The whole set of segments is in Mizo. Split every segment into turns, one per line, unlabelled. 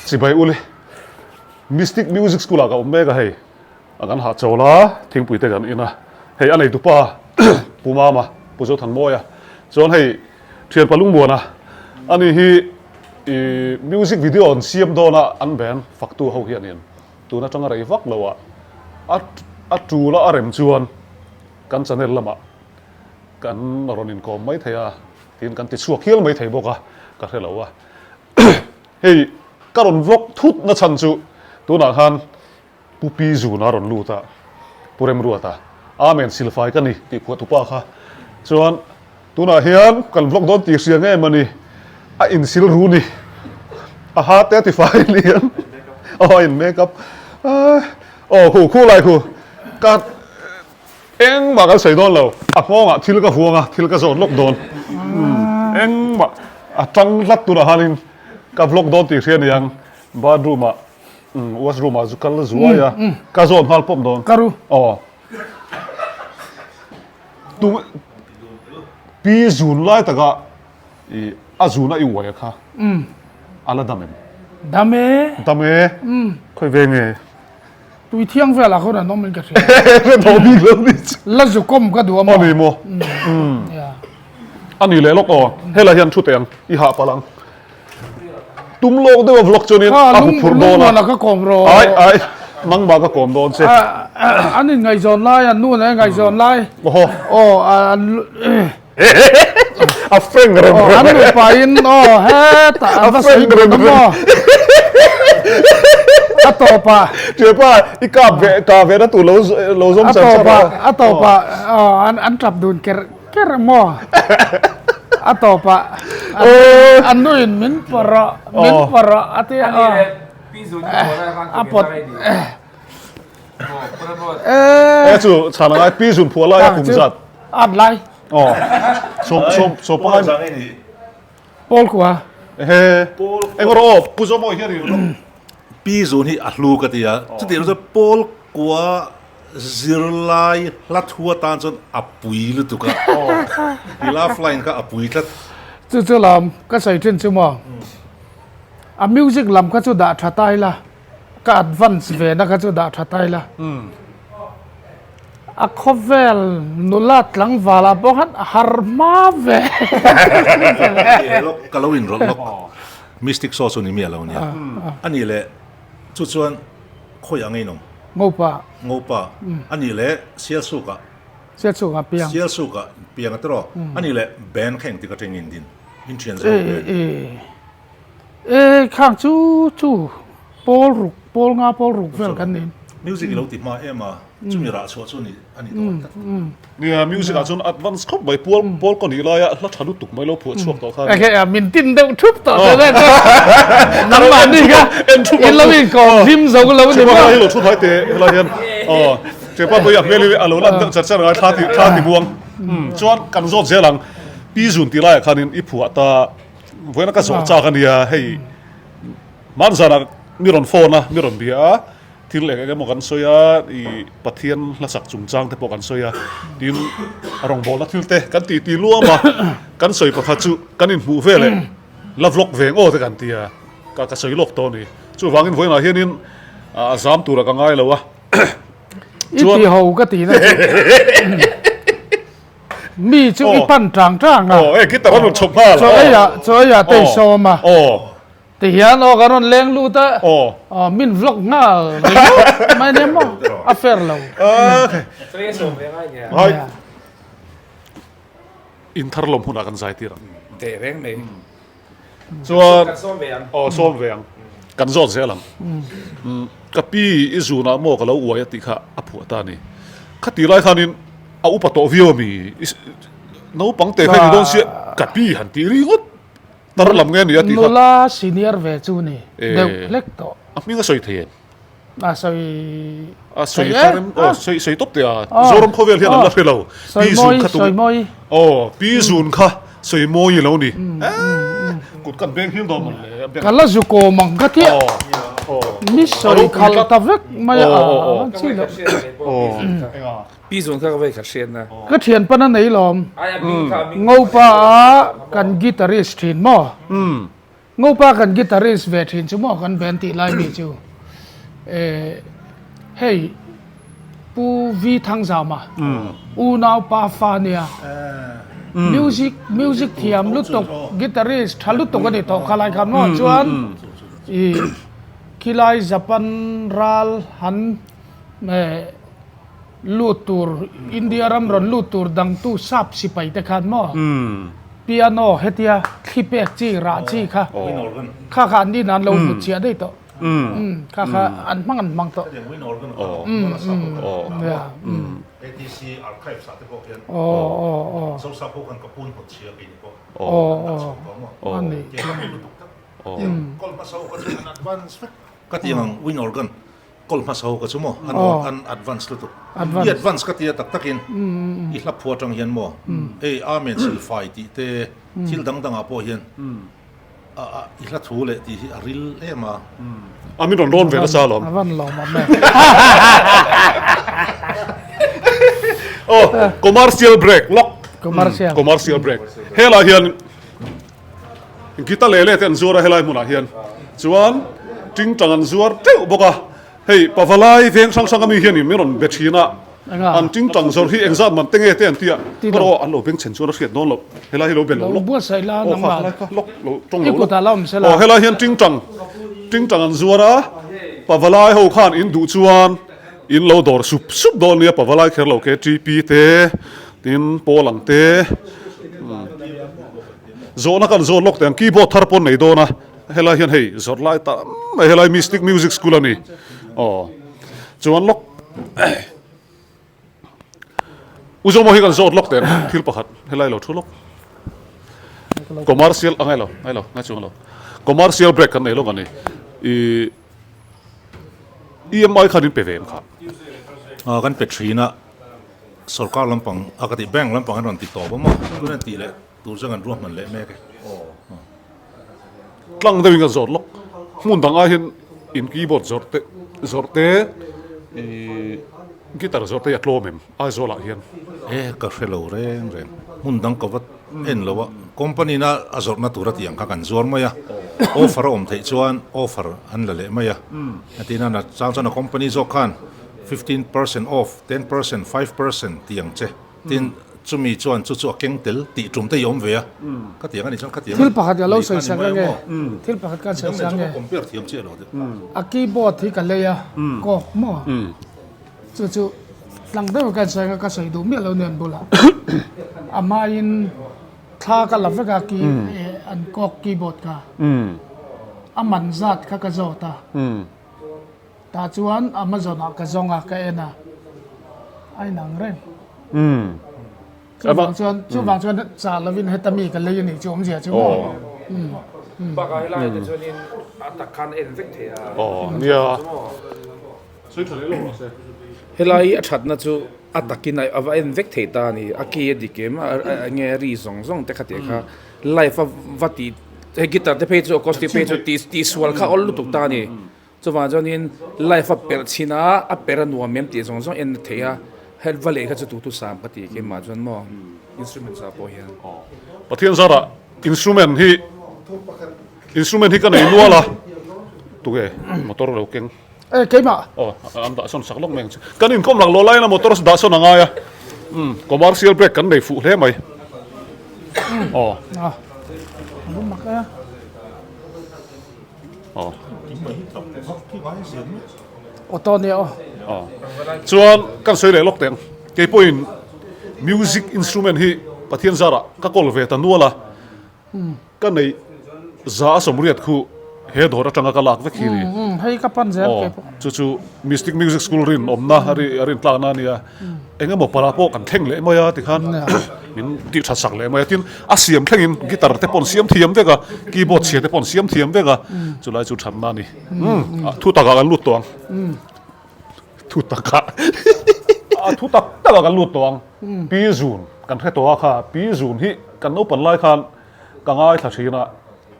Chibai ule Mystic Music School ah ka awm mek a hei a kan hahchawl a thingpui te kan in a hei a neitu pa Pu Mama Pu Zothanmawia chuan hei thianpa Lungmuana ani hi ih music video an siam dawn a an band faktu ho hianin tun atanga rei vak lo ah a a tul a a rem chuan kan channel lamah kan rawn inkawm mai thei a tin kan ti chhuak hial mai thei bawk a ka hre lo a hei ka rawn vlog thut na chhan chu tunah khan Pu Pi Zuna rawn lut a Pu Remruata Amen silfai ka ni tih phuah tupa kha chuan tunah hian kan vlog dawn tih hria nge mawni a insil ru ni a ha te a ti fai lian aw a in make up aw khu khu lai khu ka Engmah kan sawi dawn lo, a nghawngah thil ka huang a, thil ka zawt lawk dawn. Engmah a tang hlat tunah khanin ka vlog dawn tih hria niang, bathroom ah, washroom ah zu kal zuai a, ka zawt nghal pawp dawn.
Ka ru.
Aw. Tu pi zun lai takah i a zun a i uai a kha. A la dam em?
Dam e.
Dam e. Khawi ve nge?
Tui thiang velah khawn an awm in ka hria.
Hre tawh bik lo ni chu.
La zu kawm ka duh a maw?
A ni maw? A ni leh lawk aw. Helai hian thu teh ang, i hah palh ang. Tum lawk deuh a vlog chuanin a hu phurh dawn a.
Lungmuana ka kawm rawh.
Ai ai, nangmah ka kawm dawn che.
An inngaihzawn lai, an nu nen ngaihzawn lai.
Awhaw.
Aw, an.
A frank rem rem.
An nupa in aw hetah an va sawi dun a maw. A tawpah.
Thianpa i kap ve kah ve na tur lo lo zawm char char
a. A tawpah aw an an tap dun ker ker a maw. A tawpah an nu in min pawh rawh min pawh rawh a ti a. A pawt.
E chu chhan angai pi zun phuah lai a kum zat.
At lai.
Aw. Sawm sawm sawm pangai.
Pawl kua.
Ehe. Eng rawh aw Pu Zomawi hian in.
Pi zun hi a hlu ka ti a. Chutiang chuan pawl kua zirlai hla thu atan chuan a pui lutuk a. I love line kha a pui tlat.
Chu chu lam ka sawi thin chu maw. A music lam kha chu dah tha ta ila. Ka advance ve na kha chu dah tha ta ila. A khawvel nula tlangval ah pawh khan a har hma ve.
Ka lo inrawlh lawk. Mystic Sauce chu ni miah lo nia. A nih leh chu chuan khawiah nge inawm?
Ngopa.
Ngopa. A nih leh Sialsukah.
Sialsukah piang.
Sialsukah piang a tiraw? A nih leh band kha engtik atangin in din? In thian zawk band.
E khang chu chu pawl ruk pawl nga pawl ruk vel kan ni.
Music i lo ti hma em a, chumi rah chhuah chu a ni dawn tlat.
Nia, music ah chuan advance khawp mai, pual pawl ka nih laia hla tha lutuk mai lo phuah chhuak tawh kha a ni.
Ehe, min tin deuh thup tawh teh reng a, nangmahni kha in lo inkawm hlim zo lo ni maw?
Chepa hi lo thu hnai teh helai hian aw, Chepa pawh hi a hmel hi a lo lan deuh char char ngai thla ti thla ti buang. Chuan kan zawt zel ang, Pi Zun tih laiah khanin i phuah ta. Vawiin a ka zawh chak a nia, hei hmanzanah mi rawn phone a, mi rawn bia a, thil eng eng emaw kan sawi a, ih Pathian hlasak chungchang te pawh kan sawi a, tin rawngbawlna thil te kan tih tih luam a, kan sawi pakhat chu kan inhmuh ve leh la vlog ve ang aw te kan ti a, ka ka sawi lawk tawh a ni. Chuvangin vawiinah hianin a zam tura ka ngai lo a,
I ti ho ka ti na chu. Mi chu i pan tang tang a.
Aw, eh guitar an rawn chhawp nghal.
Chaw ei ah, chaw ei ah te i sawm a.
Aw.
Ti hian aw kan rawn leng lut a.
Aw.
Aw, min vlog nghal ringawt mai nia maw, a fair lo.
Chaw ei a sawm ve ngai nia.
Hai. In thar lawm hunah kan zai tir ang.
Teh reng mai.
Chuan
Kan sawm ve ang.
Aw, sawm ve ang. Kan zawt zel ang. Ka pi i zunah maw ka lo uai a tih kha a phuah ta a ni. Kha tih lai khanin a upa tawh viau a mi? Naupang te kha i ni dawn sia ka pi han tih ringawt tar lam nge ni a tih kha.
Nula senior ve chu ni deuh hlek tawh.
A hming a sawi thei em?
A sawi
A sawi thar em? Aw sawi sawi tawp teh a. Zoram khawvel hian an la hre lo. Pi zun kha tu Aw pi zun kha sawi mawi lo ni. Kut kan beng hlim dawn mawn le.
Ka la zu kawm ang ka tia. Mi sawi khalh ta vek mai a chi loh.
Pi zun kha ka vei khat hriat na.
Ka thian pan a nei lawm. Ngopa a kan guitarist thin maw? Ngopa kan guitarist ve thin chu maw kan band tih lai mi chu eh hei Pu V Thangzama unau pa fa nia music music thiam lutuk guitarist tha lutuk a ni tawh kha lai khan maw chuan ih khilai Japan ral han eh lut tur India ram rawn lut tur dangtu sap sipai te khan maw piano hetia thli pek chi rah chi kha kha kha an nin an lo hmu chiah daih tawh kha kha an hmang an hmang tawh
Kawl hmasa ho ka chu maw an awn an advance lutuk i advance ka tia tak takin i hla phu atang hian maw hei amen silfai tih te thil dang dangah pawh hian a a i hla thu leh tih hi a ril em a.
A min rawn rawn ve nasa alawm.
A van lawm awm e.
Aw commercial break lawk.
Commercial.
Commercial break. Helai hian Guitar leh leh te an zuar a helai hmunah hian chuan tingtang an zuar teuh bawk a, hei pavalai veng hrang hrang ami hianin min rawn be thin a, an tingtang zawrh hi engzat man te nge te an ti a, erawh an lo beng chhen chuan a hriat dawn loh, helai hi lo be lo lawk, aw kha helai kha lawk lo tawng lo lawk, aw helai hian tingtang tingtang an zuar a, pavalai ho khan in duh chuan in lo dawr sup sup dawn nia pavalai kher lo KTP te tin pawl ang te. Zawhna kan zawn lawk teh ang, keyboard thar pawn nei dawn a, helai hian hei zawrh lai tam mai helai Mystic Music School a ni aw chuan lawk U Zomo hi kan zawt lawk teh ang thil pakhat helai lo thu lawk commercial a ngai lo ngai lo ngai chuang lo commercial break kan nei lawk a ni i EMI khan in pe ve em kha?
Kan pe thin a. Sorkar lampang a ka tih bank lampang an rawn ti tawp a maw tuna tih leh tur chuan kan ruahman leh mek e.
Tlang deuhin kan zawrh lawk hmun dang ai hian in keyboard zawrh te zawrh te ih guitar zawrh te hi a tlawm em Aizawl ah hian.
E ka hre lo reng reng hmun dang ka va en lo a company na a zawrhna tur a tih ang kha kan zuar mai a offer a awm theih chuan offer an la leh mai a tina na chang chuan a company zawk khan 15% off, 10%, 5% tih ang che. Tin, chumi chuan chu chu a keng tel tih tum te i awm ve a. Ka tiang a nih chuan khatiang
Thil pakhat ka lo sawi sak ange. Thil pakhat ka sawi sak ange.
Compare thiam chiah lo deuh.
A keyboard hi ka lei a, kawk maw? Chu chu tlang deuh ka sawi anga ka sawi duh miah lo nen bulah. A hmain thla ka la vek a key an kawk keyboard kha. A man zat kha ka zawt a. Tah chuan Amazon ah ka zawng a, ka en a, a inang reng. Chuvang chuan, chuvang chuan chah lovin heta mi ka lei a nih chu awmzia chu maw?
Bakah helai te chuanin a tak khan a en vek thei a.
Aw nia. Sawi tha leh lo rawh se.
Helai hi a thatna chu a takin a va en vek thei ta a ni. A key a dik em, a nge a ri zawng zawng te kha tih kha live a va tih hei guitar te phei chu acoustic phei chu tihsual kha awl lutuk ta a ni. Chuvang chuanin life a perh chhin a, a perh a nuam em tih zawng zawng en a theih a, hel va leh kha chu tutu sam ka ti keimah chuan maw instruments ah pawh hian.
Pathian zarah instrument hi instrument hi ka nei nual a, tunge motor lo keng?
E keimah.
Aw an dah sawn sak lawk mai ang chu. Kan inkawm lak lawh laiin a motor dah sawn a ngai a, umm commercial break kan nei fuh hle mai. Aw.
A mak e. Auto nia aw.
Aw. Chuan kan sawi leh lawk teh ang. Kei pawhin music instrument hi Pathian zarah ka kawl ve ta nual a. Ka neih za a sawmriat khu he dawr atanga ka lak vek hi ni.
Hei ka pan zel kei pawh.
Chu chu Mystic Music School rin awmna a rin tlakna a nia. Eng emaw pala pawh kan thleng leh mai a tikhan min tih that sak leh mai a, tin a siam thlengin guitar te pawh an siam thiam vek a, keyboard chhia te pawh an siam thiam vek a, chulai chu thatna a ni. Thu takah kan lut tawh ang. Thu takah a thu tak takah kan lut tawh ang. Pi Zun kan hre tawh a kha, Pi Zun hi kan naupan lai khan ka ngaithla thin a,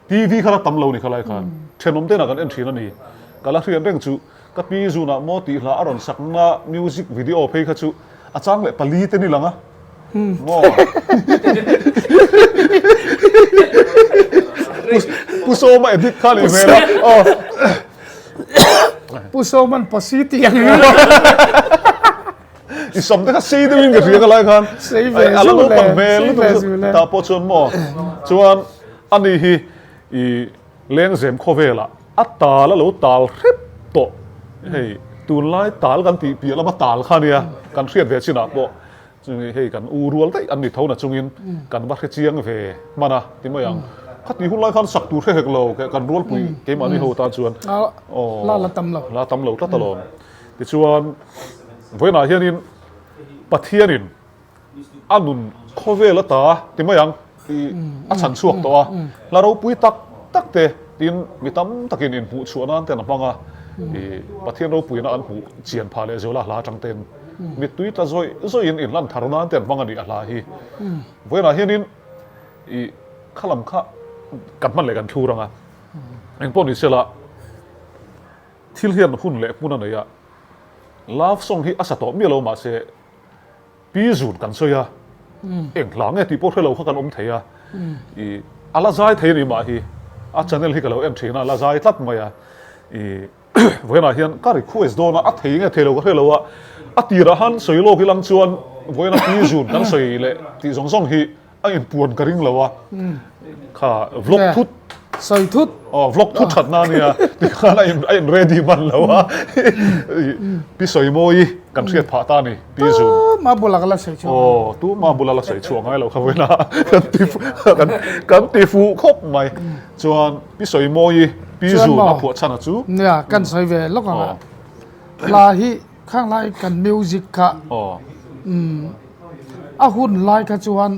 TV kha la tam lo ni khalai khan, thenawm te inah kan en thin a ni, ka la hriat reng chu. Ka pi zunah maw tih hla a rawn sakna music video phei kha chu a chang leh pali te ni lang a maw. Pu Sawma edit kha ni hmel a. Aw.
Pu Sawman posi tih ang.
I sam te kha sei deuhin ka hria ka lai khan.
Sei ve zu le.
Sei ve zu le. Ta pawh chuan maw. Chuan ani hi i lengzem khawvelah a tal a lo tal hrep tawh. Hei tunlai tal kan tih piah lama tal kha nia kan hriat ve chinah pawh Chumi hei kan u rual daih an ni tho na chungin kan va hre chiang ve hman a ti mai ang. Khati hun lai khan sak tur hre hek lo kan rualpui keimahni ho tan chuan
aw la la tam lo
la tam lo tlat alawm. Tichuan vawiinah hianin Pathianin a nun khawvel ata ti mai ang i a chhan chhuak tawh a, hla ropui tak tak te tin mi tam takin inhmuh chhuah nan ten a hmang a, i Pathian ropuina an hmuh chian phah leh zual a hla atang ten. Mittui tla zawih zawihin inhlan thar nan te an hmang a ni a hla hi. Vawiinah hianin i kha lam kha kan hman leh kan thlur ang a. Engpawh ni sela thil hian hun leh hmun a nei a. Love song hi a sa tawh miah lo mahse pi zun kan sawi a, eng hla nge tih pawh hre lo kha kan awm thei a. I a la zai thei a ni mah hi. A channel hi ka lo en thin a, a la zai tlat mai a. I Vawiinah hian ka request dawn a, a thei nge thei lo ka hre lo a, a tirah han sawi lawk ilang chuan vawiina pi zun kan sawi leh tih zawng zawng hi a inpuan ka ring lo a, kha vlog thut
sawi thut
aw vlog thut that na ania tikhan a in a in ready man lo a, pi sawi mawi kan hriat phah ta a ni pi zun
tuma bula ka la sawi chhuak
aw tuma bula la sawi chhuak ngai lo kha vawiina kan ti kan ti fuh khawp mai. Chuan Pi Sawimawi, Pi Zun a phuah chhan a chu.
Nia, kan sawi ve lawk ang a. Hla hi khang lai kan music kha a hun lai kha chuan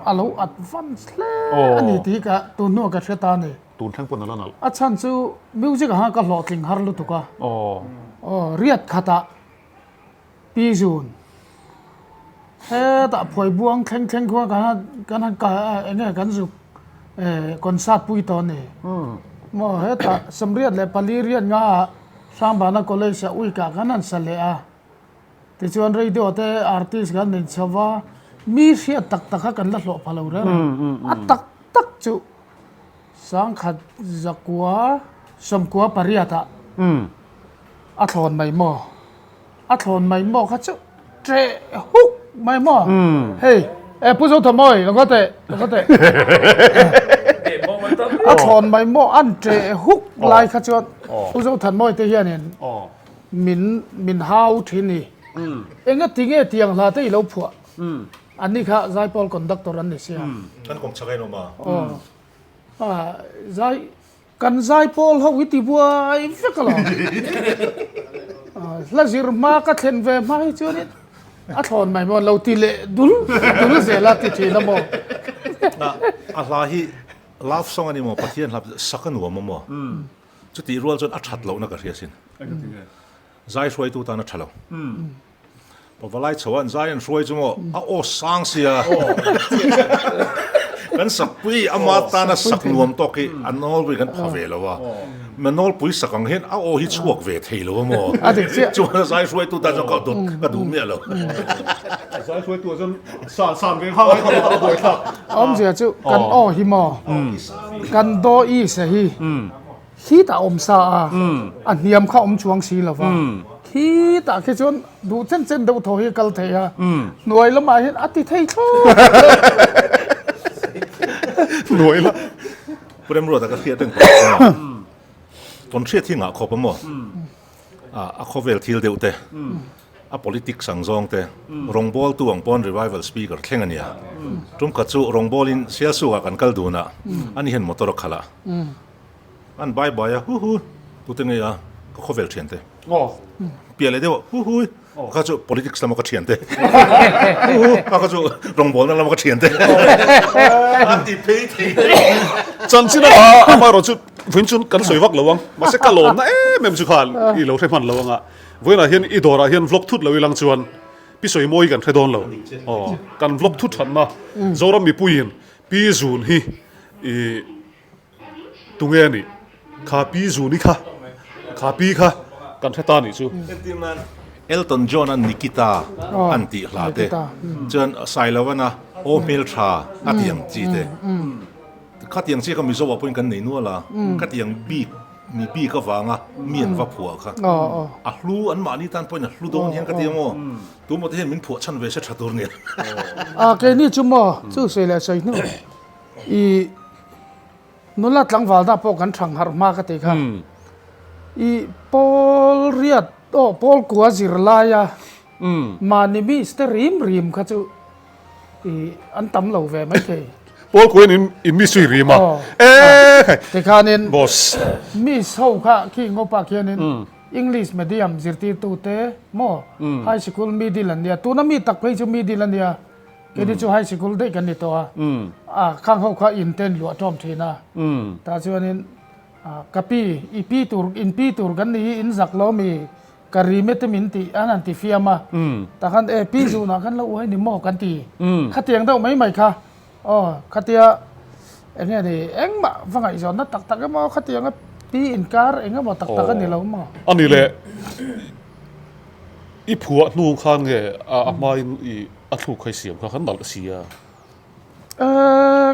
a lo advance hle a ni tih ka tun hnuah ka hre ta a ni.
Tun thleng pawn a la nalh.
A chhan chu music ah khan ka hlawhtling har lutuk a. Aw, riat khatah Pi Zun, hetah phuai buang thleng thleng khuan kan han kan han kal a eng nge kan zuk eh concert pui tawh a ni. Maw hetah Samriat leh Pali riat nga ah Hrangbana College ah week ah kan han sa leh a. Tichuan radio te artist kan in chho va, mi hriat tak tak kha kan la hlawh pha lo reng reng. A tak tak chu Sangkhat zakua 98 ah a thlawn mai maw? A thlawn mai maw kha chu ṭeh huk mai maw? Hei e Pu Zothamawi lo ka teh lo ka teh a thlawn mai maw an ṭeh huk lai kha chuan Pu Zothanmawi te hianin min min hau ṭhin ni. Engati nge tiang hla te i lo phuah? Anni kha Zaipawl conductor an ni sia.
Kan kawm chak a inawm a.
Aw zai Kan zaipawl ho i ti buai vek alawm. Hla zir hma ka thlen ve hma hi chuanin a thlawn mai maw lo ti leh dul dul zel a ti thin a maw.
A hla hi love song a ni maw Pathian hla sak a nuam a maw? Chutih rual chuan a that lohna ka hria sin. Zai hruaitu tan a tha lo. Pavalai chho an zai an hruai chu maw a aw sang sia kan sakpui ama tana sak nuam tawk hi a nawlpui kan pha ve lo a ma nawlpui sak ang hian a aw hi chhuak ve thei lo a maw chuan a zai hruaitu tan chuan ka dawt ka duh miah lo
a zai hruaitu ah chuan san san ve nghal a a buai thlak
awmzia chu kan aw hi maw kan daw i se hi Khitah awm sa a, a hniam kha awm chuang si lo va. Khitah khi chuan duh chen chen deuh thaw hi a kal thei a, hnuai lamah hian a ti thei thlawt.
Hnuai lam.
Pu Remruata ka hriat reng tawh chuan a, tawn hriat hi ngah khawp a maw? A khawvel thil deuh te, a politics ang zawng te, rawngbawltu ang pawn revival speaker thleng a nia. Tum khat chu rawngbawlin Sialsukah kan kal dun a, ani hian motor a khalh a. An bai bai a, hu hu, tute nge a, ka khawvel thian te. Piah leh deuh a, hu hu, kha chu politics lama ka thian te. Hu hu, kha kha chu rawngbawlna lama ka thian te. An ti phei thei te.
Chanchin a amaherawh chu vawiin chu kan sawi vak lo ang, mahse ka lawmna em em chu khan i lo hre hman lo ang a, vawiinah hian i dawrah hian vlog thut lo ilang chuan pi sawi mawi kan hre dawn lo. Aw, kan vlog thut thatna Zoram mipuiin pi zun hi i Tunge a nih? Kha pi Zuni kha, kha pi kha kan hre ta nih chu.
Entir nan Elton John a Nikita an tih hla te chuan Sailovana Aw Hmeltha a tih ang chi te. Khatiang chiah kha Mizo ah pawhin kan nei nual a, khatiang bik mi bik avanga mi an va phuah kha a hlu an mahni tan pawhin a hlu dawn hian ka ti ang aw, tumaw te hian min phuah chhan ve se tha tur nia.
A keini chu maw chu sawi leh sawi hnu i nula tlangval dah pawh kan thang harh hma ka ti kha i pawl riat aw pawl kua zir laia mahni miss te rim rim kha chu I an tam lo ve mai thei.
Paul Cohen in in miss chu i rim a.
Eh khai. Tikhanin boss. Miss ho kha khi ngopa khianin English medium zirtirtu te maw high sikul middle an nia. Tuna mi tak phei chu middle a nia. Keini chu high sikul daih kan ni tawh a. A khang ho kha in ten luah tawm thin a. Tah chuanin ka pi i pi tur in pi tur kan ni hi in zak lo mi Ka rime te min tih an han ti fiam a, tah khan e pi zunah khan lo uai ni maw kan ti. Khatiang deuh mai mai kha aw khatia eng nge ni engmah va ngaihzawnna tak tak emaw khatianga pi inkar eng emaw tak tak a ni lo maw.
A ni le, i phuah hnu khan nge a hmain i a thluk kha i siam kha khan nalh si a.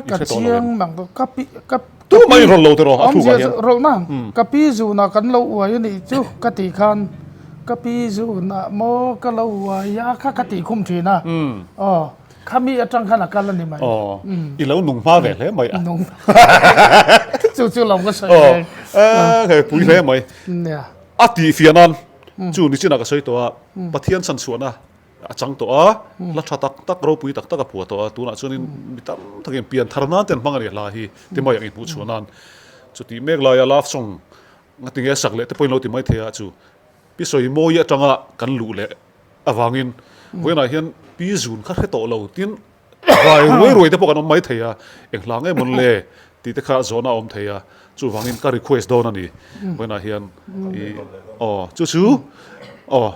Ka chiang mang ka pi ka
Tu mai rawlh lo tiraw a thlukah hian.
Rawlh na ka pi zunah kan lo uai a nih chu ka tih khan ka pi zunah maw ka lo uai a kha ka tih khum thin a aw khami atang khan a kal a ni mai.
Aw i lo nung hma ve hle mai a.
Nung chu chu lo ka sawi
ve. Aw hei pui hle mai. A tih fiah nan chu nichinah ka sawi tawh a Pathian chhanchhuahna A chang tawh a, hla tha tak tak, ropui tak tak a phuah tawh a, tunah chuanin mi tam takin pian thar nan te an hmang a ni hla hi ti mai ang inhmuh chhuah nan. Chutih mek laia love song nga tinge sak leh te pawhin lo ti mai thei a chu Pi Sawimawi atanga kan luh leh avangin vawiinah hian Pi Zun kha hre tawh lo tin vai ruai ruai te pawh kan awm mai thei a, eng hla nge mawn le tih te kha zawhna a awm thei a, chuvangin ka request dawn a ni vawiinah hian i aw chu chu aw.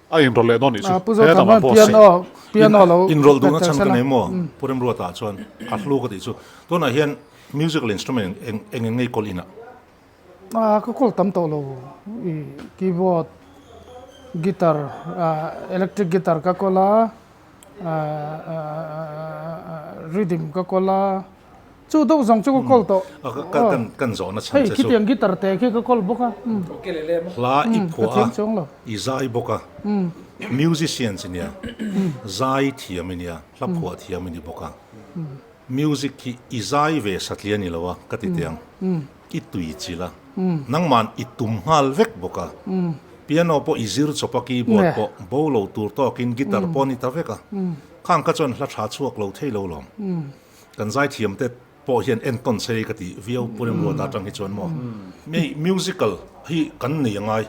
A inrawlh leh dawn nih chu.
Pu Zothama piano piano lo
Inrawlh duhna chhan ka nei maw? Pu Remruata chuan a hlu ka tih chu. Tunah hian musical instrument eng eng eng ngei kawl inah?
A ka kawl tam tawh lo. I keyboard, guitar, electric guitar ka kawl a, rhythm ka kawl a. Chu deuh zawng chu ka kawl tawh.
Kan zawhna chhan
che chu. Hei khitiang guitar te khi ka kawl bawk a.
Hla i phuah a, i zai bawk a. Musicians i nia, zai thiam i nia, hla phuah thiam i ni bawk a. Music hi i zai ve satliah a ni lo a, ka ti teh ang. I tui chilh a, nangman i tum nghal vek bawk a. Piano pawh i zir chawp a, keyboard pawh bo lo tur tawkin guitar pawh a ni ta vek a. Khang kha chuan hla tha chhuak lo thei lo lawm. Kan zaithiamte pawh hian entawn se ka ti viau Pu Remruata atang hi chuan maw hei musical hi kan nei angai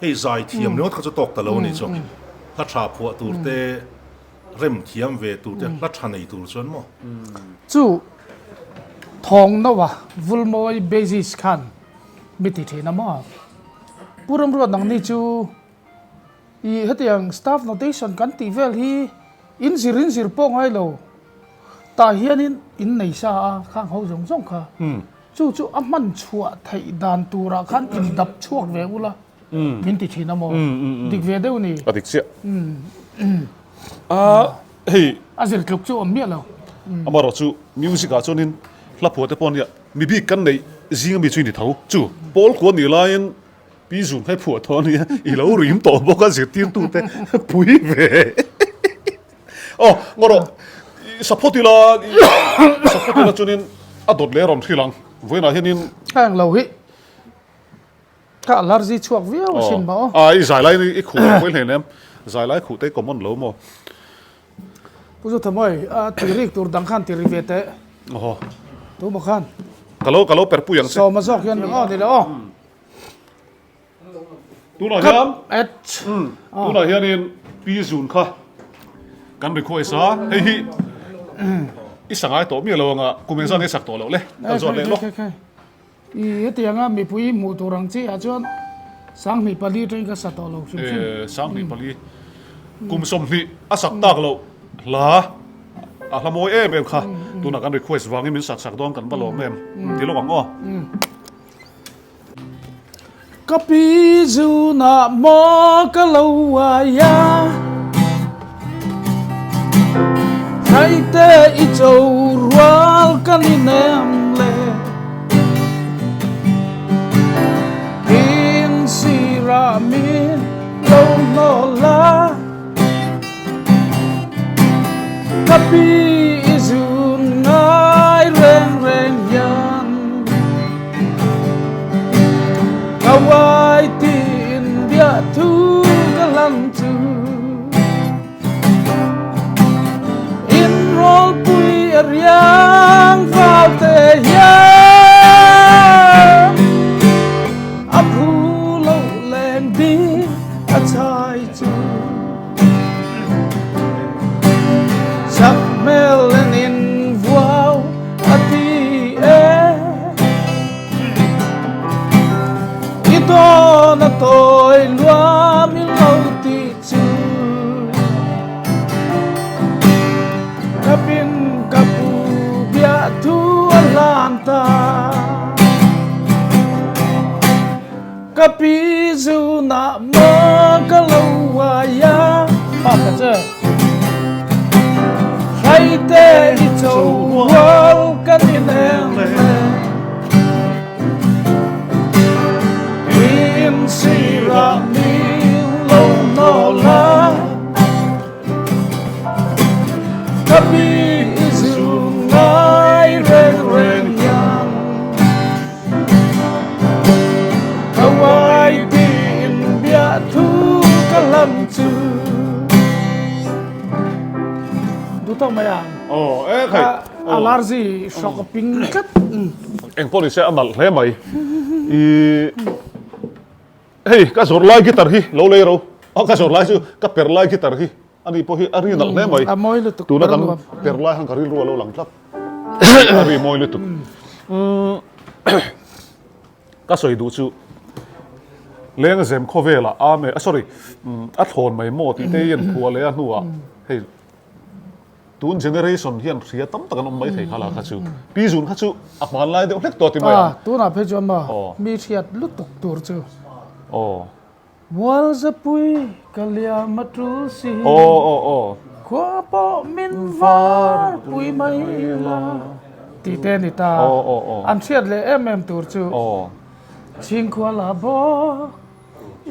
hei zaithiam ringawt kha chu tawk ta lo anih chu hla tha phuah tur te rem thiam ve tur te hla tha nei tur chuan maw.
Chu thawng no a Vulmawi basis khan mi ti thin a maw Pu Remruat nangni chu I hetiang staff notation kan tih vel hi in zir in zir pawh ngai lo. Tah hianin in nei sa a, khang ho zawng zawng kha. Chu chu a hman chhuah theih dan turah khan in dap chhuak ve ula min ti thin a maw? Dik ve deuh ni.
A dik chiah. A hei.
A zir tluk chu awm miah lo.
Amaherawh chu music ah chuanin hla phuah te pawh nia mi bik kan neih zing ami chu i ni tho. Chu pawl kua nih laiin Pi Zun kha i phuah tawh a nia, i lo rim tawh bawk a zirtirtute pui ve. Aw, ngaw rawh, i saphawt ila, i saphawt ila chuanin a dawt leh a rawn hrilh ang. Vawiinah hianin.
Ka eng lo hi, ka allergy chhuak viau asin maw.
Aw, i zai lai i khuh lo pawh i hleinem, zai lai khuh te i common lo maw.
Pu Zothamuai, a ti rik tur dang khan ti ri ve teh.
Aw.
Tu maw khan?
Ka lo, ka lo perpui ang che.
Sawma zawk hian aw ni le aw.
Tunah hian tunah hianin Pi Zun kha kan request a, hei hi i sa ngai tawh miah lo anga kum engzah nge sak tawh loh le, kan zawt leh lawk.
I hetianga mipui hmuh tur ang chi ah chuan 24 atangin ka sa tawh lo hrim hrim.
24 kum 20 a sak tak loh hla a hla mawi em em kha tunah kan request vangin min sak sak dawn kan va lawm em ti lawk ang aw.
Ka pi zunah maw ka lo uai a, Thaite i cho rual ka ni nem le. Ka uai tiin biahthu ka hlan chu. In rawlpui a riang val te hian a phu lo leng ding a chai chu. Chak hmel en in vuau a ti e. I dawn a tawi luam i lo ti chu. Ka pin ka pu biah thu a hlan ta. Ka pi zunah maw ka lo uai a. Pa ka che. Hraite i cho rual kan ineng le. In sirah min lo hnawl a. Ka pi i zun ngai reng reng hian. Ka uai tiin biahthu ka hlam chu. Duh tawk mai ang.
Aw e khai.
A larzi hrawk a ping tlat.
Eng pawh ni se a nalh hle mai. I hei ka zawrh lai guitar hi lo lei ro. A ka zawrh lai chu ka per lai guitar hi. Ani pawh hi a ri nalh hle mai.
A mawi lutuk.
Tuna kan per lai khan ka rilru a lo lang tlat. A ri mawi lutuk. Ka sawi duh chu Lengzem khawvelah Ame, sorry, a thlawn mai maw tih te hi an phuah leh a hnuah hei tun generation hian hria tam tak an awm mai thei kha la kha chu. Pi Zun kha chu a hmanlai deuh hlek tawh ti mai ang.
Tunah phei chuan maw mi hriat lutuk tur chu.
Aw.
Mualzapui ka liam a tul si.
Aw aw aw.
Khua pawh min var pui mai la. Tih te a ni ta.
Aw aw aw.
An hriat leh em em tur chu.
Aw.
Chhingkhua la bawk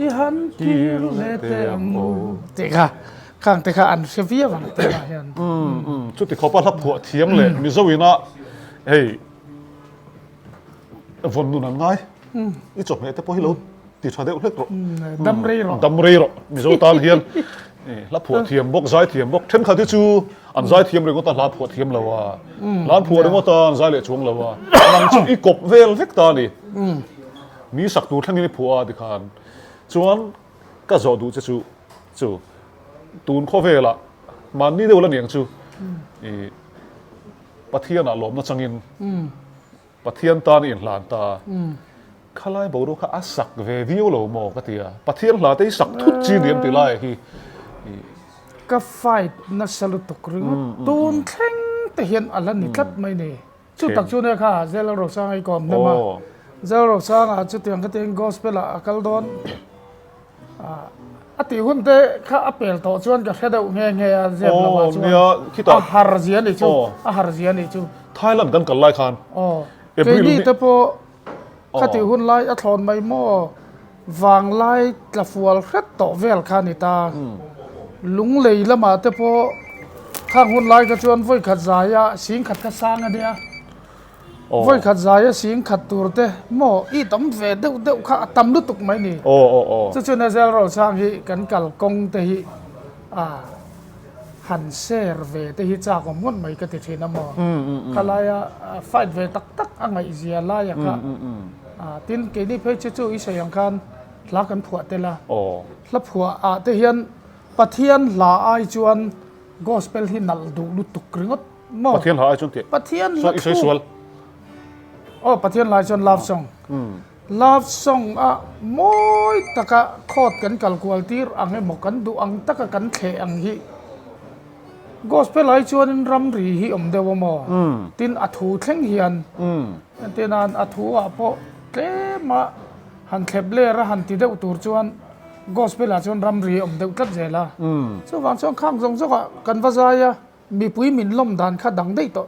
i han kir leh teh ang u. Tih kha khang te kha an hre viau ang tunah hian.
Umm umm chuti khawpa hla phuah thiam leh Mizo ina hei. Vawn nun an ngai. I chawhmeh te pawh hi lo ti tha deuh hlek rawh.
Dam rei rawh.
Dam rei rawh. Mizo tan hian hla phuah thiam bawk, zai thiam bawk. Thenkhat hi chu an zai thiam ringawt a, hla phuah thiam lo a. Hla an phuah ringawt a, an zai leh chuang lo a. Nang chu i kawp vel vek ta a ni. Mi sak tur thlengin i phuah a tikhan. Chuan ka zawh duh che chu chu tun khawvelah mahni deuh la niang chu i Pathianah lawmna changin Pathian tan i inhlan ta. Khalai boruak kha a sak ve viau lo maw ka ti a. Pathian hla te hi sak thut chi ni em ti lai hi.
Ka fight nasa lutuk ringawt tun thleng te hian a la ni tlat mai ni. Chu tak chu nia kha Zel Rosanga i kawm hnem a. Zel Rosanga chutiang khatiang gospel ah a kal dawn. A tih hun te kha a pel tawh chuan ka hre deuh nghe nghe a zep lo ah chuan a har zia ni chu a har zia ni chu.
Thailand kan kal lai khan
keini te pawh kha tih hun lai a thlawn mai maw vanglai tla fual hret tawh vel kha ni ta lunglei lamah te pawh khang hun lai kha chuan vawikhat zaia singkhat kha sang a nia. Vawi khat zaia sing khat tur te maw i tam ve deuh deuh kha a tam lutuk mai ni. Chu chu Nazel Rosang hi kan kal kawng te hi a han share ve te hi chak awm ngawt mai ka ti thin a maw. Khalaia fight ve tak tak a ngaihzia laia kha tin keini phei chu chu i sawi ang khan hla kan phuah tel a. Hla phuah ah te hian Pathian hla ai chuan gospel hi nalh duh lutuk ringawt. Maw?
Pathian hla ai chuan tih.
Pathian hla
I sawi sual.
Aw Pathian hla ai chuan love song. Love song a mawi taka khawt kan kal kual tir ang emaw kan duh ang taka kan thleh ang hi gospel ai chuanin ramri hi awm deuh a maw? Tin a thu thleng hian entir nan a thu ah pawh tlema han thlep ler a han ti deuh tur chuan gospel ah chuan ramri awm deuh tlat zel a. Chuvang chuan khang zawng zawng ah kan va zai a. Mipui min lawm dan kha dang daih tawh.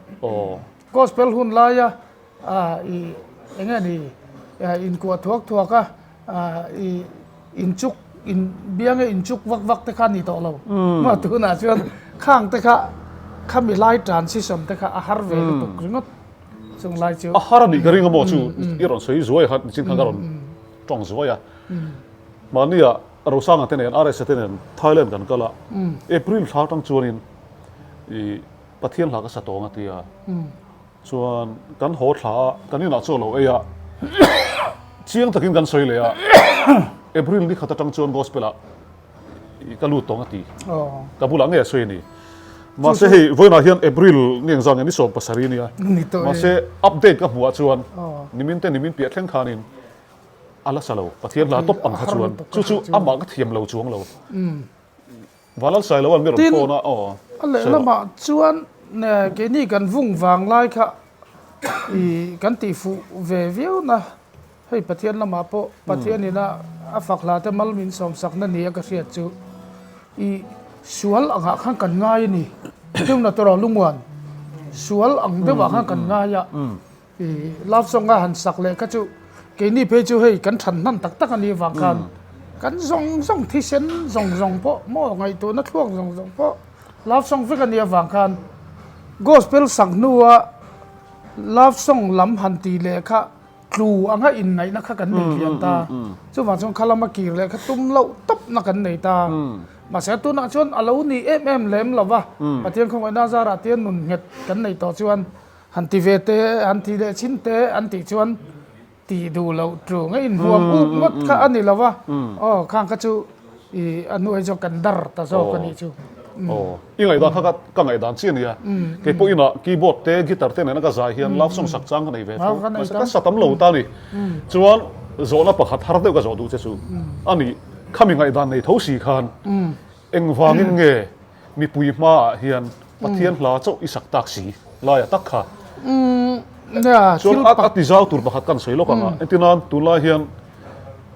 Gospel hun laia i eng nge ni inkuah thuak thuak a i inchuk in bianga inchuk vak vak te kha a ni tawh lo. Maw tunah chuan khang te kha khami lai transition te kha a har ve lutuk ringawt chung lai chu.
A har a nih ka ring a maw chu i rawn sawi zuai kha nichin khan ka rawn. tawng zuai a. Mahnia Rosanga te nen RSA te nen Thailand kan kal a, April thla atang chuanin i Pathian hla ka sa tawng a ti a. Chuan kan haw thla a, kan inah chaw lo ei a, chiang takin kan sawi leh a, April ni khat atang chuan Gospel ah ka lut tawng a ti. Ka bulah ngei a sawi a ni. Mahse hei vawiinah hian April ni engzah nge ni 17 nia. Mahse update ka hmuh ah chuan nimin te nimin piah thleng khanin a la sa lo. Pathian hla tawp ang kha chuan chu chu amah ka thiam lo chuang lo. Vanlal Sailoa an mi rawn phone a aw.
A lehlamah chuan keini kan vung vang lai kha i kan tihfuh ve viau na. Hei Pathian lamah pawh Pathianin a a fak hla te mal min sawmsakna nia ka hriat chu i sual angah khan kan ngai a ni. Chungna tawrh lungmuan sual ang deuhah khan kan ngai a, i love song a han sak leh kha chu keini phei chu hei kan than hnan tak tak a nih avang khan kan zawng zawng thisen zawng zawng pawh maw ngaihtuahna thluak zawng zawng pawh love song vek a nih avang khan gospel sak hnua love song lam han tih leh kha Tlu anga inngaihna kha kan nei lian ta. Chuvang chuan kha lama kir leh kha tum loh tawpna kan nei ta. Mahse tunah chuan a lo ni em em lem lo va, Pathian khawngaihna zarah tia nun nghet kan nei tawh chuan han ti ve te, han ti leh chhin te an tih chuan tih duh loh tlu nge inhuam up ngawt kha a ni lo va. Aw khang kha chu I a hnuai zawk kan dar ta zawk a nih chu.
Aw, i ngaihdan kha ka ngaihdan chiah a nia. Kei pawh inah keyboard te guitar te nena ka zai hian love song sak chang ka nei ve tho. Mahse ka sa tam lo ta a ni. Chuan zawhna pakhat har deuh ka zawh duh che chu a ni. Khami ngaihdan nei tho si khan engvangin nge mipui hmaah hian Pathian hla chauh i sak tak si laia tak kha. Chuan a ti zau tur pakhat kan sawi lawk ang a. Entirnan tunlai hian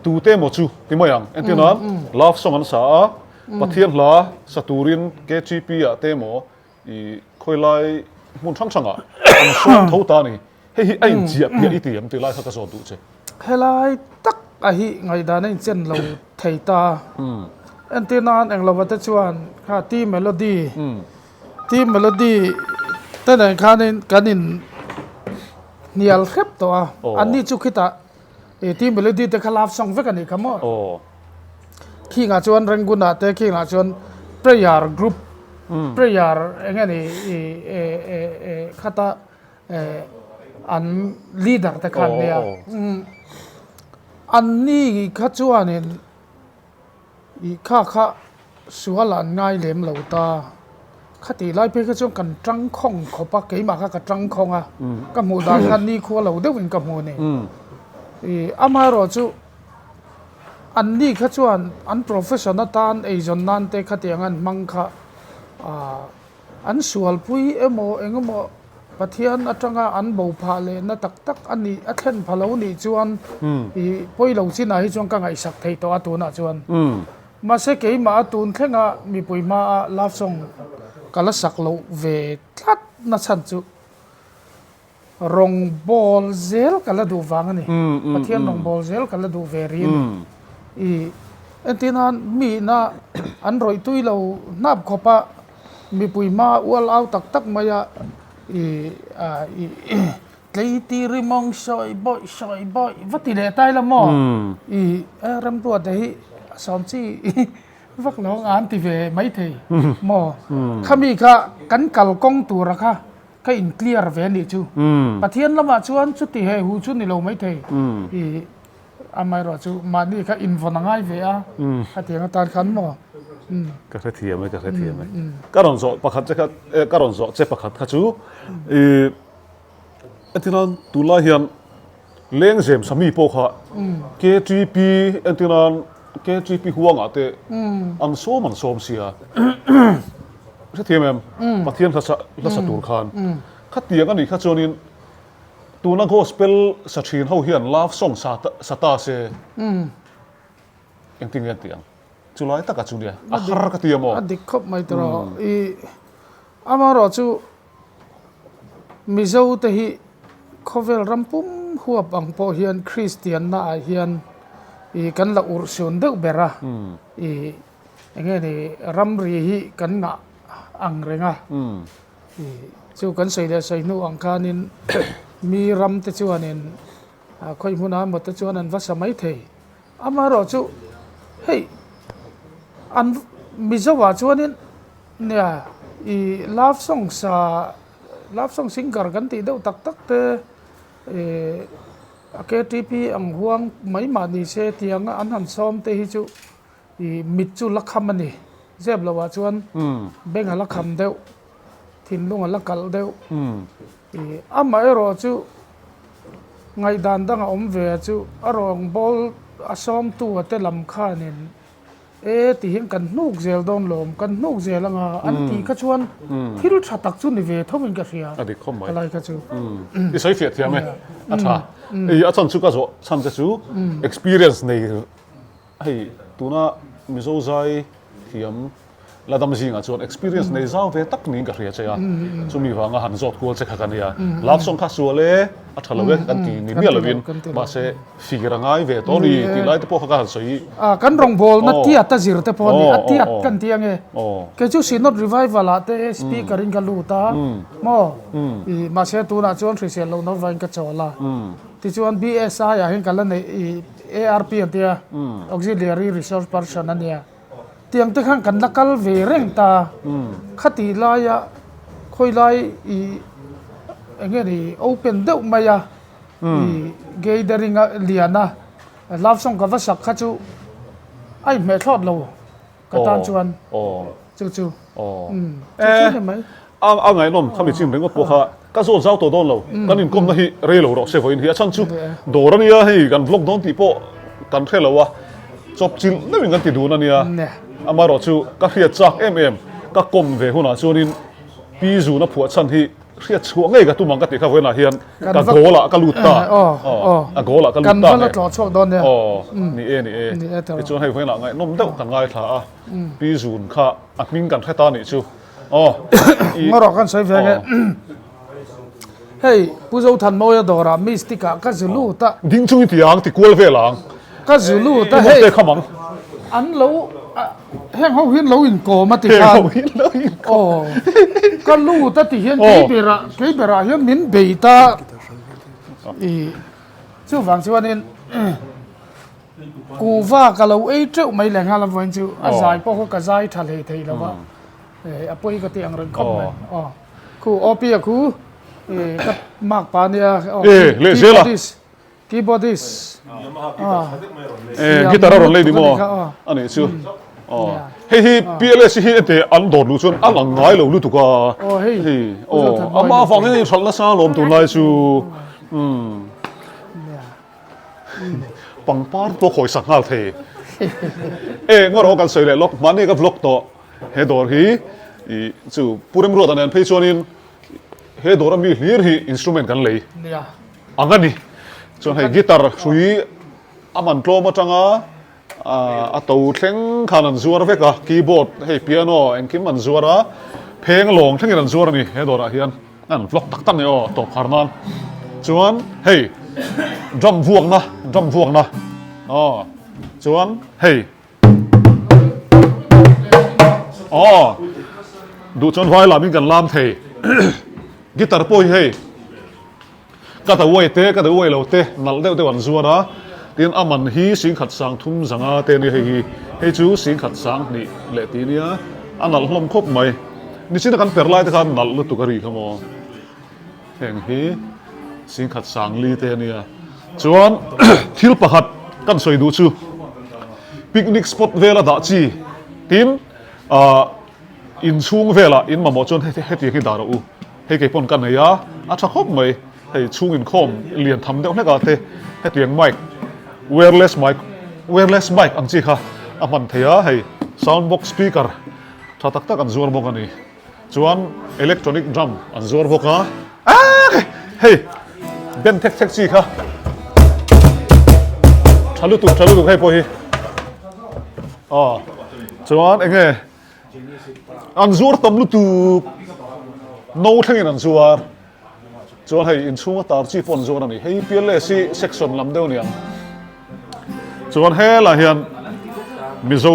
Tute emaw chu ti mai ang. Entir nan love song an sa a, Pathian hla sa turin KTP ah te emaw i khawilai hmun hrang hrang ah an sawm tho ta a ni. Hei hi a inchiah piah i ti em tih lai kha ka zawt duh che.
Helai tak a hi ngaihdan a inchen lo thei ta. Entir nan englova te chuan kha T Melody, T Melody te nen khanin kan in hnial hrep tawh a, anni chu khitah I T Melody te kha love song vek a nih kha maw? Khingah chuan Rangoon-ah te khingah chuan prayer group prayer eng nge ni i e e e khata e an leader te kha an nia. Anni kha chuanin Ih kha kha sual an ngai lem lo ta. Khatih lai phei kha chuan kan tang khawng khawp a, keimah kha ka tang khawng a, ka hmuh dan khan nikhua lo deuhin ka hmu a ni. Ih amaherawh chu anni kha chuan an profession atan eizawn nan te khatiang an hmang kha ah An sualpui emaw eng emaw Pathian atanga an bo phah lehna tak tak a nih a thlen pha lo nih chuan i pawi lo chinah hi chuan ka ngaihsak thei tawh a tunah chuan. Mahse keimah a tun thlenga mipui hmaa love song ka la sak loh ve tlat na chhan chu Rawngbawl zel ka la duh vang a ni. Pathian rawngbawl zel ka la duh ve rih a ni. I entir nan miina an rawih tui lo hnap khawp a, mipui hma ual au tak tak mai a, i i tleiti rimawng sawi bawih sawi bawih va ti leh ta ila maw? I remruata hi a sawm chi vak lo ang a an ti ve maithei maw? Khami kha kan kalkawng tura kha Ka in clear ve anih chu. Pathian lamah chuan chuti he hu chu ni lo maithei. I amaherawh chu mahni kha invawn a ngai ve a, khatiang atan khan maw.
Ka hrethiam e, ka hrethiam e. Ka rawn zawh pakhat che kha, ka rawn zawh che pakhat kha chu i entirnan tunlai hian Lengzem Sami pawh kha KTP entirnan KTP huangah te an sawm an sawm sia. Hrethiam em? Pathian hla hla sa tur khan. Khatiang a nih kha chuanin tuna gospel sa thin ho hian love song sa sa ta se engtin nge an tih ang? Chulai takah chu nia a har ka ti a maw?
A dik khawp mai tawh. I amaherawh chu Mizo te hi khawvel ram pum huap ang pawh hian Kristianna ah hian ih kan la urhsun deuh ber a, ih eng nge ni ramri hi kan ngah ang reng a, ih chu kan sawi leh sawi hnu ang khanin mi ram te chuanin khawi hmunah emaw te chuan an va sa mai thei. Amaherawhchu hei an Mizo-ah chuanin nia ih love song sa love song singer kan tih deuh tak tak te ih a ktp ang huang mai mah ni se tianga an han sawm te hi chu ih mit chu la kham a ni. Zep loh ah chuan beng a la kham deuh thinlung a la kalh deuh ih amaherawhchu Ngaihdan dang a awm ve a chu a rawngbâwl a sawmtu a te lam khanin e ti hian kan hnuk zel dawn lawm, kan hnuk zel anga an tih kha chuan thil tha tak chu ni ve tho in ka hria
A dik khawp mai.
ka lai kha chu.
I sawi fiah thiam e, a tha. I a chhan chu ka zawh chhan che chu experience nei hei tuna Mizo zai thiam La dam zingah chuan experience nei zau ve tak niin ka hria che a, chumi vanga han zawt kual che kha ka nia. Love song kha sual e, a tha lo e kan ti ni miah lovin, mahse fir a ngai ve tawh a ni tih lai te pawh kha ka han sawi.
A, kan rawngbawlna tiat a zir te pawh a ni, a tiat kan ti ange. Kei chu Synod Revival ah te speaker in ka lut a, maw? I, mahse tunah chuan hrisel lohna vain ka chawl a. Tichuan BSI ah hian ka la neih, i, ARP an tia, Auxiliary Resource Person a nia. Tiang te khan kan la kal ve reng ta. Khati laia khawi lai i eng nge ni open deuh mai a i gathering a lian a love song ka va sak kha chu a inhmeh thlawt lo ka tan chuan chu chu chu chu ni mai.
A ngaihnawm khami chin ringawt pawh kha ka zawn zau tawh dawn lo, kan inkawmna hi rei lo rawh se vawiin hi a chhan chu dawr a nia hei kan vlog dawn tih pawh kan hre lo a, chawp chilh deuhin kan ti dun a nia, amaherawh chu ka hriat chak em em ka kawm ve hunah chuanin Pi Zuna phuah chhan hi hriat chhuah ngei ka tum ang ka tih kha vawiinah hian ka goal ah ka lut ta, a goal ah ka lut ta nge, aw ni e ni e, tichuan hei vawiinah ngaihnawm deuh kan ngaithla a, Pi Zun kha a hming kan hre ta nih chu. Aw.
Ngarawh kan sawi ve nge. Hei Pu Zothanmawia dawrah Mystic ah ka zu lut a.
Ding chung i ti ang, ti kual vel ang.
Ka zu lut a hei. An lo heng ho hian lo inkawm a ti khan.
Heng ho hian lo inkawm.
Aw. Ka lut a ti hian kei berah kei berah hian min bei ta. I chuvang chuanin. Kuhva ka lo ei teuh mai leh nghal a vawiin chu a zai pawh kha ka zai tha hlei thei lo va, a pawi ka ti ang reng khawp mai. Aw khu OP a khu ka mark pa nia keyboardist keyboardist
guitar a rawn lei ni maw a nih chu hei hi PLS hi ente an dawr luh chuan a lang ngai lo lutuk a hei aw amah avangin a inhralh nasa alawm tunlai chu umm. Pangpar pawh khawi sak nghal thei. E ngaw rawh kan sawi leh lawk mahni ka vlog tawh he dawr hi i chu Pu Remruata nen phei chuanin he dawr ami hlir hi instrument kan lei ang a ni. Chuan hei guitar hrui a man tlawm atanga a to thleng khan an zuar vek a, keyboard hei piano engkim an zuar a, pheng lawng thlengin an zuar a ni he dawrah hian. An vlog tak tak ni aw tawp khar nan chuan hei drum vuakna drum vuakna aw chuan hei aw duh chuan vai lamin kan lam thei guitar pawh hi hei Ka ta uai te, ka ta uai lo te nalh deuh deuh an zuar a, tin a man hi singkhat sang thum zanga te a nia hei hi, hei chu singkhat sang hnih leh tih a nia, a nalh hlawm khawp mai. Nichina kan per lai te khan nalh lutuk a ri kha maw, heng hi singkhat sang li te a nia. Chuan thil pakhat kan sawi duh chu picnic spot vela dah chi tin ah inchhung velah in mamawh chuan hetiang hi dah rawh u. Hei kei pawn ka nei a, a tha khawp mai. Hei chhung inkhawm lian tham deuh hlek ah te hetiang mic, wireless mic, wireless mic ang chi kha a hman thei a, hei sound box speaker tha tak tak an zuar bawk a ni. Chuan electronic drum an zuar bawk a, aah hei band thek thek chi kha tha lutuk tha lutuk hei pawh hi aw chuan eng nge An zuar tam lutuk, no thlengin an zuar. Chuan hei inchhunga tar chi pawh an zuar a ni. Hei PLS hi section lam deuh a ni ang. Chuan helaiah hian Mizo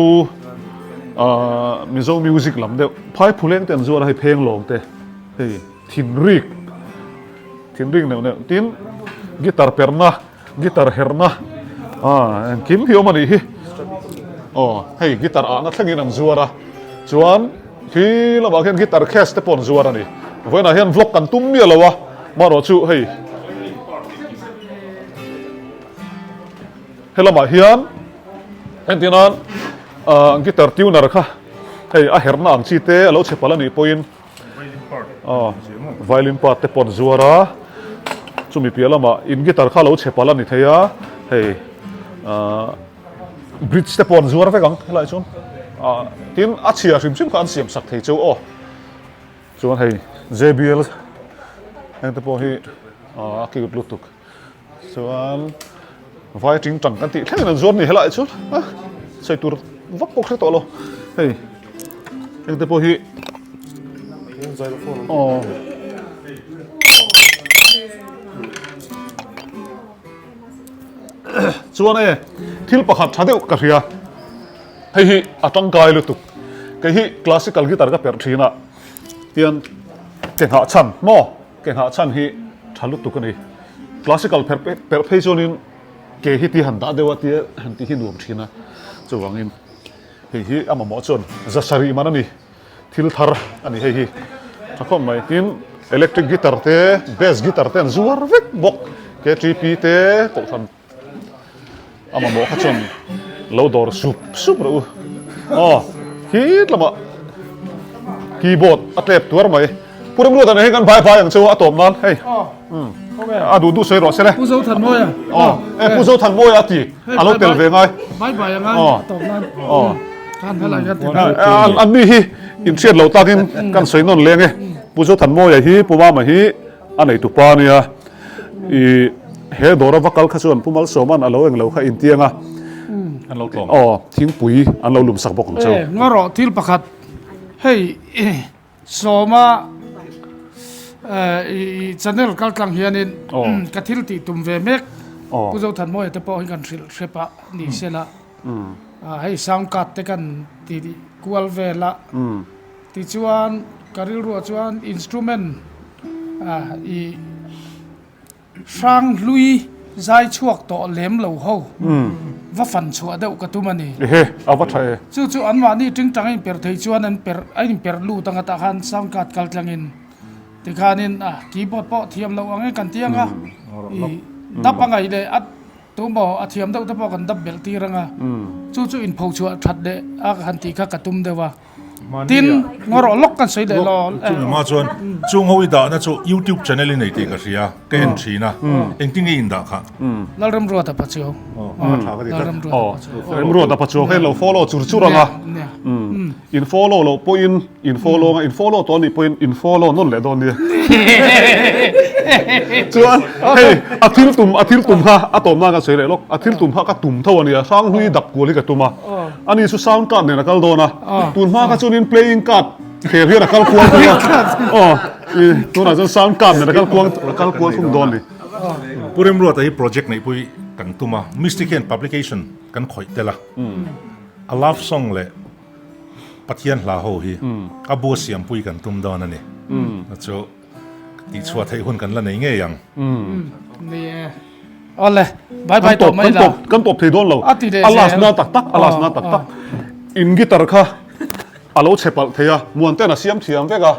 ah Mizo music lam deuh Phaiphuleng te an zuar a, hei Phenglawng te, hei Thinrik, Thinrik neuh neuh tin guitar perhna. Guitar herhna. Ah, engkim hi awm a nih hi. Aw, hei guitar ahna thlengin an zuar a. Chuan khi lamah khian guitar case te pawh an zuar a ni. Vawiinah hian vlog kan tum miah lo a, marawh chu hei he lamah hian entirnan ah guitar tuner kha hei a herna ang chi te a lo chhe palh a nih pawhin Violin part te pawh an zuar a, chumi piah lamah in guitar kha lo chhe palh a ni thei a, hei ahh bridge te pawh an zuar vek ang helaiah chuan ah tin a chhia hrim hrim kha an siam sak thei cheu aw chuan hei J B L heng te pawh hi ah a cute lutuk. Chuan vai ting tang kan tih thlengin an zuar ni helaiah chuan a sawi tur vak pawh hre tawh lo hei heng te pawh hi aw chuan e thil pakhat tha deuh ka hria hei hi a tangkai lutuk kei hi classical guitar ka perh thin a tian ke nghah chhan maw. Ke nghah chhan hi tha lutuk a ni. Classical pherh perh phei chuanin ke hi ti han dah deuh a tia han tih hi nuam thin a. Chuvangin hei hi a mamawh chuan za sarih man a ni. Thil thar a ni hei hi. Tha khawp mai. Tin electric guitar te, bass guitar te an zuar vek bawk. KTP te kohhran. A mamawh kha chuan lo dawr sup sup rawh u. Aw, khit lamah keyboard a tlep tuar mai. Pu Remruata nen hian kan bye bye ang chu a tawp nan hei. A duh duh sawi rawh se le.
Pu Zothanmawia.
Aw, e Pu Zothanmawia a ti. A lo tel ve ngai.
Bye bye angai a tawp nan.
Aw.
Khan helai khan ti.
An ni hi inhriat lo takin kan sawi nawn leng e. Pu Zothanmawia hi Pu Mama hi A neitu pa ania, i he dawr a va kal kha chuan Pu Malsawma'n a lo eng lo kha intiang a,
An lo tlawm.
Aw, thingpui an lo lum sak bawk ang chu.
E, ngaw rawh thil pakhat hei Sawma i channel kal tlang hianin ka thil tih tum ve mek Pu Zothanmawia te pawh hi kan hrilh hrep a ni sela, hei sound card te kan ti kual vel a. Tichuan, ka rilruah chuan instrument i hrang hlui zai chhuak tawh lem lo ho va fan chhuah deuh ka tum a ni.
Ehe, a va tha e.
Chu chu anmahni tingtang a inperh thei chuan an perh a inperh lut anga tah khan sound card kal tlangin tikhanin keyboard pawh thiam loh ang e kan ti anga i dap a ngaih leh a Tumaw a thiam deuh te pawh kan dap belh tir anga chu chu inpho chhuah that leh a han tih kha ka tum deuh a. Tin, ngaw rawh lawk kan sawi leh law.
Chumi hma chuan chung ho i dahna chu YouTube channel i nei tih ka hria, ka en thin a, engtin nge i indah kha?
Lalremruata Pachuau.
Remruata Pachuau kha in lo follow chur chur ang a, in follow loh pawhin in follow ang a, in follow tawh a nih pawhin in follow nawn leh dawn nia. Chuan hei a thil tum a thil tum kha a tawm nan ka sawi leh lawk, a thil tum kha ka tum tho a nia, Hranghlui dak kual hi ka tum a. Ani chu sound card nen a kal dawn a, tun hma kha chuanin playing card kher hian a kal kual thung a, aw i tunah chuan sound card nen a kal kual a kal kual thung dawn a ni.
Pu Remruata hi project neihpui kan tum a, Mystic hian publication kan khawih tel a, a love song leh Pathian hla ho hi a bu a siampui kan tum dawn a ni. Chu Tihchhuah theih hun kan la nei ngei ang.
Ni e. Awle, bye bye tawp mai la.
Kan tawp thei dawn lo.
A ti leh
zel. A last na tak tak, a last na tak tak. In guitar kha a lo chhe palh thei a, Muanten a siam thiam vek a,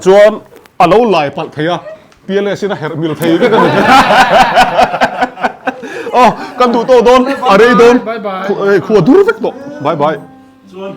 chuan a lo lai palh thei a, PLS in a herh mil thei vek a ni. Aw, kan duh tawh dawn, a rei dawn, khua dur vek tawh. Bye bye.
Chuan.